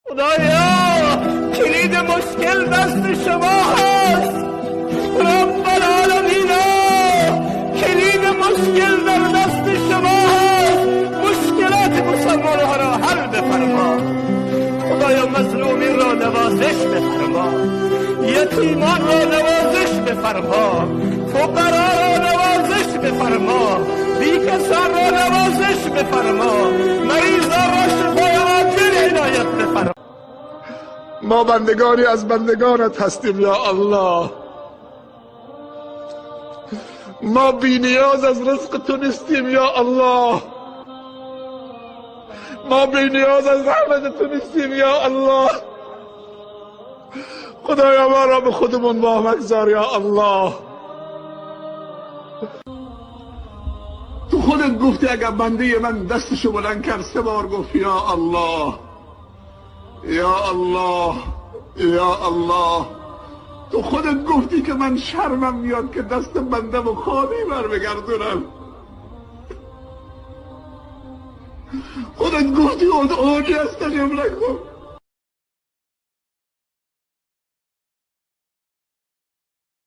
Худоё, калиди мушкил дасти шумо ҳаст. Раббул-оламин, калиди мушкил дар дасти шумо ҳаст. Мушкилоти мусулмонҳоро ҳал бифармо. Худоё, мазлуминро навозиш бифармо, ятимонро навозиш бифармо, фуқароро навозиш бифармо, бекасонро навозиш бифармо, маризонро шифои оҷил иноят бифармо. Мо бандагоне аз бандагонат ҳастем, ё Аллоҳ. Мо бениёз аз ризқи ту нестем, ё Аллоҳ. Мо бениёз аз раҳмати ту нестем, ё Аллоҳ. Худоё, моро ба худамон вомагзор, ё Аллоҳ. Ту худат гуфтӣ, агар бандаи ман дасташро баланд кард, се бор гуфт: ё Аллоҳ, ё Аллоҳ, ё Аллоҳ. Ту худат гуфтӣ, ки ман шармам меояд, ки дасти бандаро холӣ бармегардонам. Худат гуфтӣ: ادعوني أستجب لكم.